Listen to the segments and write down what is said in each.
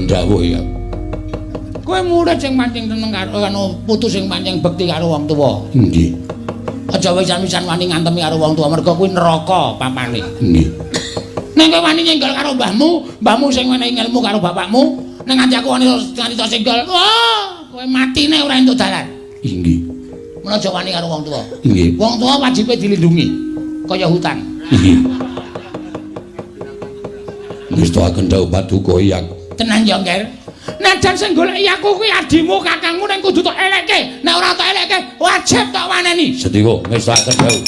dawuh ya. Kowe murid sing pancen seneng karo anu putu sing pancen bekti karo wong tuwa. Nggih. Aja wisan-wisan wani ngantemi karo wong tuwa mergo kuwi neraka papane. Nggih. Nek kowe wani nyenggol karo mbahmu, mbahmu sing menehi ilmu karo bapakmu, nek nganti aku wani nganti tok senggol, wah, kowe matine ora entuk dalan. Inggih. Mula aja wani karo wong tuwa. Nggih. Wong tuwa wajibe dilindungi kaya hutan. Nggih. Ngestoaken dawuh paduka Hyang. Tenan ya, Ngger. Najan sing goleki aku kuwi adimu, kakangmu ning kudu tok elekke. Nek ora tok elekke, wajib tok waneni. Sedika ngestoaken dawuh.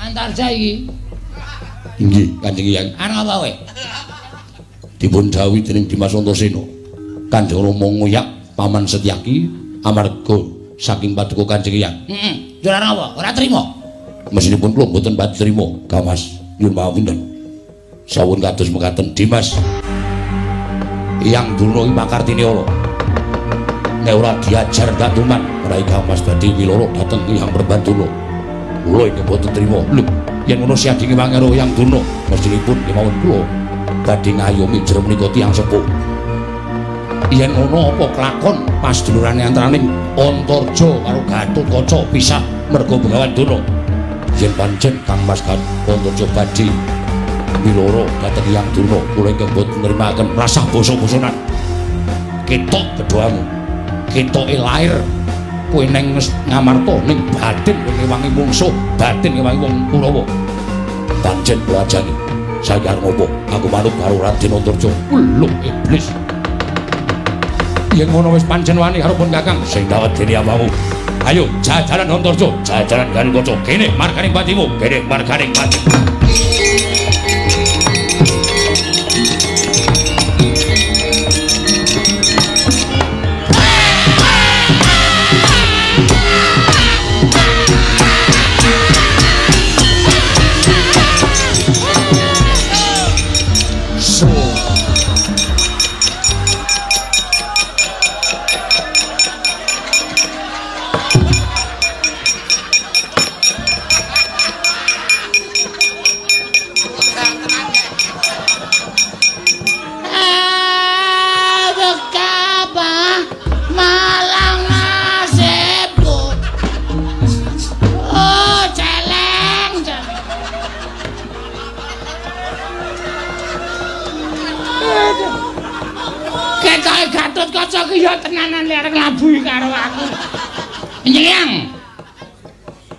Antarja iki. Inggih, Kanjeng Hyang. Arep apa kowe? Dipun dawuhi dening Dimas Antasena. Kanjeng Rama ngoyak Paman Setyaki amarga saking paduka Kanjeng Hyang. Heeh. Yo ora apa? Ora trima. Mesinipun kula mboten pati trima, Kamas. Nyuwun pangapunten. Sawun kados mekaten Dimas. Hyang Durna iki pakartine ala. Nek ora diajar katuman, rai Kamas dadi wiloro dhateng Hyang Perbanduna. Kula ingkang mboten trima. Lho, yen ngono siadinge mangero Hyang Durna, mestinipun kemawon kula badhe ngayomi jero menika tiyang sepuh. Yen ngono apa kelakon pasdulurane antaraning Antarja karo Gatotkaca pisah merga Begawan Durna. Yen pancen Kang Mas Antarja badhe miloro dhateng Hyang Durna, kula ingkang mboten nrimakaken rasah basa-basanan. Ketok bedhoamu. Ketoke lair kowe neng Ngamarta ning batin kowe ngewangi mungsuh, batin ngewangi wong Kurawa. Pancen kula ajani. Saiki arep ngopo? Aku manut karo Raden Antarja. Lho iblis. Yen ngono wis pancen wani karo pun Kakang sing dawedeni awakmu. Ayo jajaran Antarja, jajaran Gatotkaca. Kene marganing patimu, kene marganing patimu. Gatotkaca ki ya tenanan lek arep nglabuhi karo aku. Nyeyang.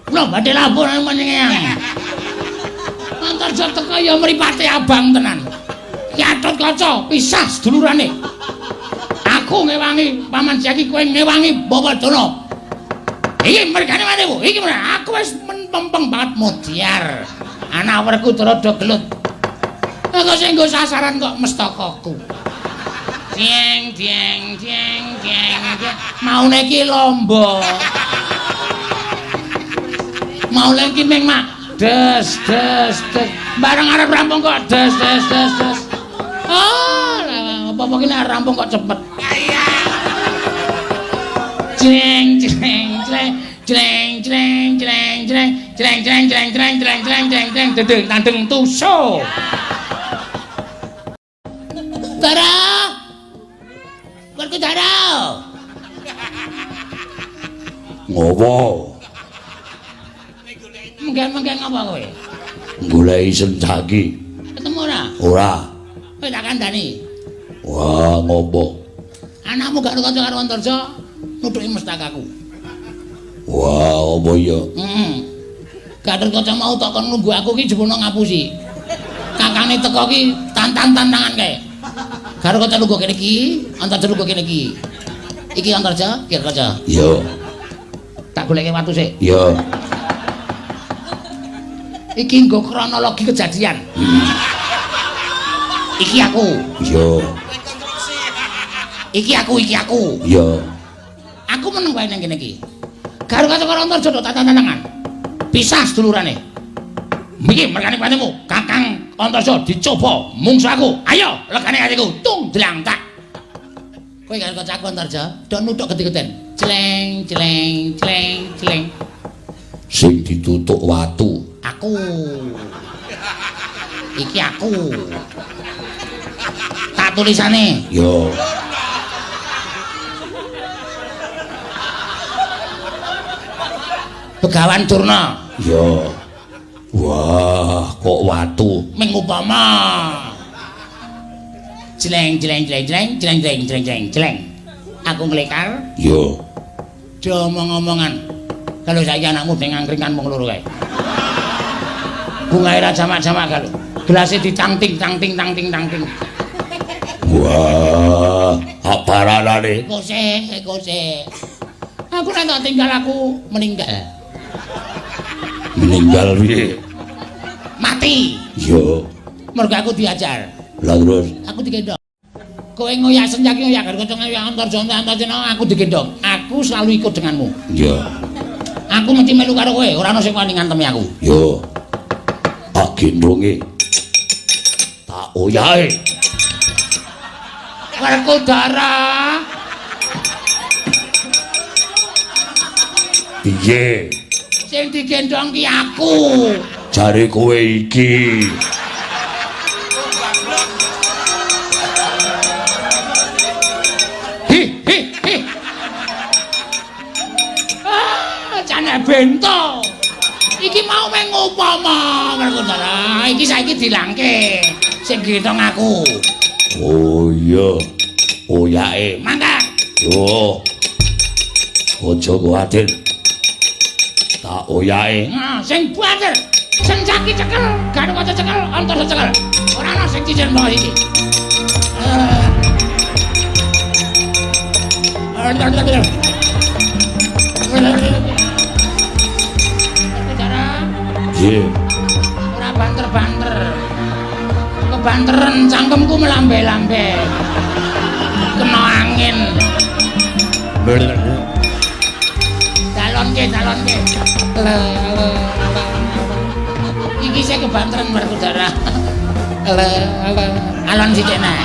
Kula badhe labuh nang menyeyang. Antarja teka ya mripate abang tenan. Gatotkaca pisah sedulurane. Aku ngewangi Paman Syaki, kowe ngewangi Bapak Dono. Iki mergane matimu. Iki aku wis mempeng banget mudyar. Anak werku rada gelut. Aku sing nggo sasaran kok mestakaku. Jeng jeng jeng jeng jeng. Maune iki lomba. Maune iki ming mak des des des. Bareng arep rampung kok des des des des. Oh, apa-apa ki nek rampung kok cepet. Jeng jeng jeng jeng jeng jeng jeng jeng jeng jeng jeng jeng jeng jeng jeng dedeng tandeng tuso. Tara. Werkudara. Ngopo? Menggen-menggen ngapa kowe? Goleki Sencaki. Ketemu ora? Ora. Kowe tak kandhani. Wah, ngopo? Anakmu gak kanca karo Antarja nuthuki mestakaku. Wah, apa ya? Heeh. Gatotkaca mau tok kon nunggu aku ki jebul ngapusi. Kakane teko ki tantan-tantangan kae. Karo kanca lungguh kene iki, Antarja lungguh kene iki. Iki Antarja, iki Kaca. Iya. Tak goleke watu sik. Iya. Iki nggo kronologi kejadian. Iki aku. Iya. Iki aku, iki aku. Iya. Aku meneng wae nang kene iki. Karo kanca karo Antarja do tantangan. Pisah sedulurane. Iki merkane patimu, Kakang Antarja dicoba mungsu aku. Ayo legane atiku, tung dlang tak. Kowe Kowe karo kancaku Antarja, do nuthuk gede-geden. Jleng jleng jleng jleng. Sing ditutuk watu. Aku. Iki aku. Tak tulisane. Yo. Begawan Durna. Yo. Wah, kok watu. Ming upama. Jleng jleng jleng jleng jleng jleng jleng jleng jleng. Aku nglekar. Yo. Do omong-omongan. Kalau saiki anakmu ben ngangkringan wong loro kae. Bungae ra jamak-jamak kalau. Gelase dicangting cangting tangting tangting. Wah, aparanane. Kose, kose. Aku nek tak tinggal aku meninggal. Meninggal piye? Mati. Yo. Mergo aku diajar. Lah terus aku digendong. Kowe ngoyak senjaki ngoyak karo kanca ngoyak Antarja Antarja aku digendong. Aku selalu ikut denganmu. Iya. Aku mesti melu karo kowe, ora ana sing wani ngantemi aku. Yo. Tak gendonge. Tak oyahe. Werkudara. Piye? Sing digendong ki aku. Jare kowe iki. Hi hi hi. Ah, jane bento. Iki mau meng upama Werkudara. Iki saiki dilangke. Sing gendong aku. Oh iya. Oyake. Mangga. Yo. Aja kuwatir. Tak oyake. Nah, sing banter. Senjaki cekel, Garuda cekel, Antarja cekel. Ora ana sing cicil mbok iki. Werkudara. Nggih. Ora banter-banter. Kebanteren cangkemku melambe-lambe. Kena angin. Dalonke, dalonke. Iki sing kebanteren Werkudara. Alon sithik nek.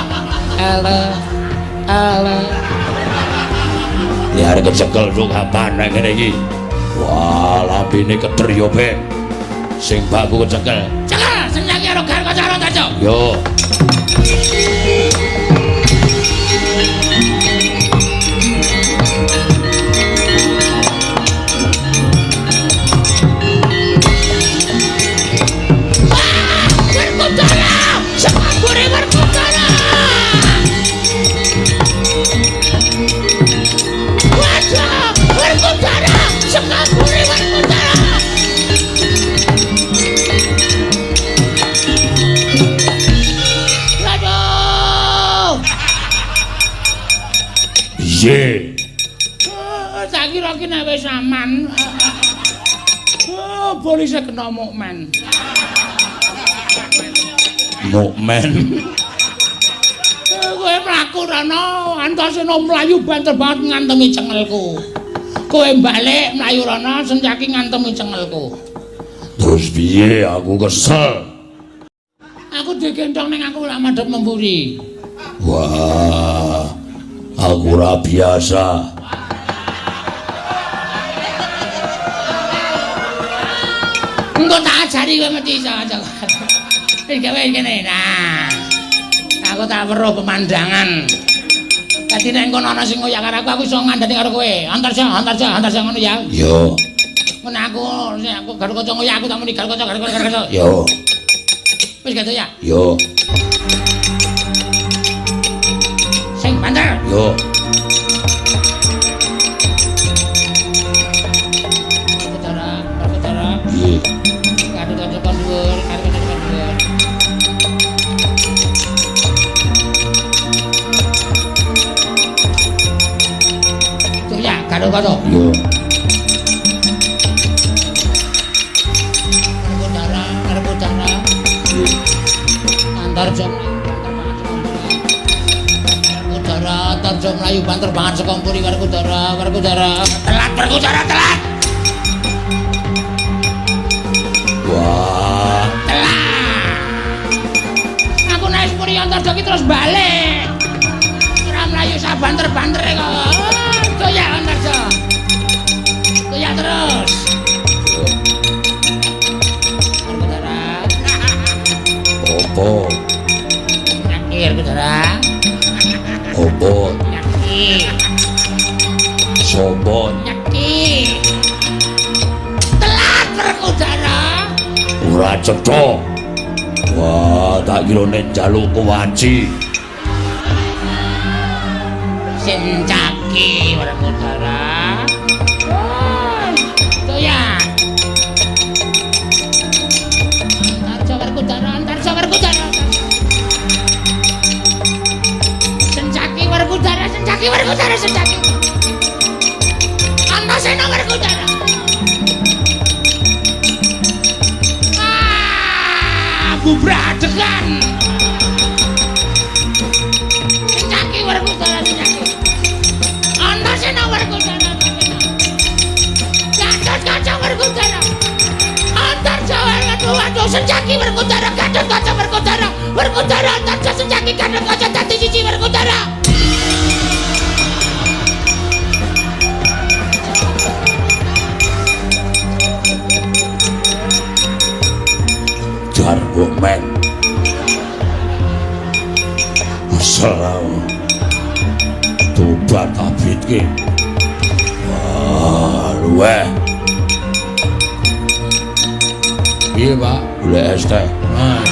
Ya arep kecekel tok kapan nek ngene iki. Wah, lambene keter yo, Ben. Sing baku kecekel. Cekel, senjaki karo Garuda karo Antarja. Yo. Werkudara! Sekabure Werkudara! Waduh, Werkudara! Sekabure Werkudara! Waduh! Piye? Tak kira ki nek wis aman. Oh, polisi kena mukmen. Mukmen. Kowe mlaku rono, Antasena mlayu banter banget ngantemi cengelku. Kowe balik mlayu rono, Senjaki ngantemi cengelku. Terus piye aku kesel. Aku digendong ning aku lak madhep memburi. Wah, aku ora biasa. Engko tak ajari kowe mesti iso aja. Wis gawe kene. Nah. Aku tak weruh pemandangan. Dadi nek engko ana sing ngoyak karo aku, aku iso ngandani karo kowe. Antarja, Antarja, Antarja ngono ya. Yo. Ngono aku, nek aku karo kanca ngoyak aku tak muni karo kanca, karo kanca. Yo. Wis gitu ya. Yo. Sing banter. Yo. Werkudara, Werkudara. Piye? Karo kanca kon dhuwur, karo kanca kon dhuwur. Tuh ya, karo kanca. Yo. Werkudara, Werkudara. Piye? Antarja Werkudara, Antarja mlayu banter banget saka mburi Werkudara, Werkudara. Telat Werkudara, telat. Wah, Telat. Aku naik mburi Antarja ki terus balik. Ora mlayu Mlayu sabanter-bantere kok. Goyak Antarja. Goyak terus. Werkudara. Apa? Nyaki Werkudara. Apa? Nyaki. Sopo? Nyaki. Telat Werkudara. Ora cetha. Wah, tak kira nek njaluk kuwaci. Sencaki Werkudara. Wah, goyak. Antarja Werkudara, Antarja Werkudara. Sencaki Werkudara, Sencaki Werkudara, Sencaki. Antasena Werkudara. Ah, bubradegan. Sencaki Werkudara, Sencaki. Antasena Werkudara, Antasena. Gatotkaca Werkudara. Antarja Werkudara, Sencaki Werkudara, Gatotkaca Werkudara, Werkudara Antarja Sencaki Gatotkaca dadi siji Werkudara. Jarwo men. Asal tobat abit ki. Wah, luweh. Piye, Pak? Golek es teh. Ah.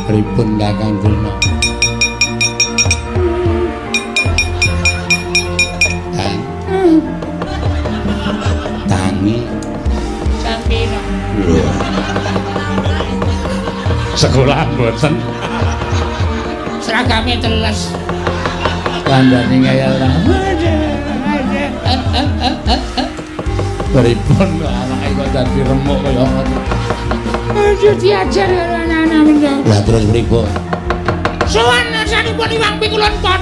Pripun Kakang Durna? Kang. Tangi. Sampira. Lho. Sekolah mboten. Seragame teles. Kandhane ngeyel ra. Pripun kok anake kok dadi remuk kaya ngono. Aja diajar karo anak-anak menika. Lah terus pripun? Sowan ngarsanipun Iwang Pikulun Pot.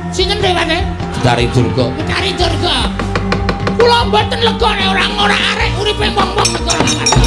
Sinten dheweke? Betari Durga. Betari Durga. Kula mboten lega nek ora arek uripe wong-wong negara.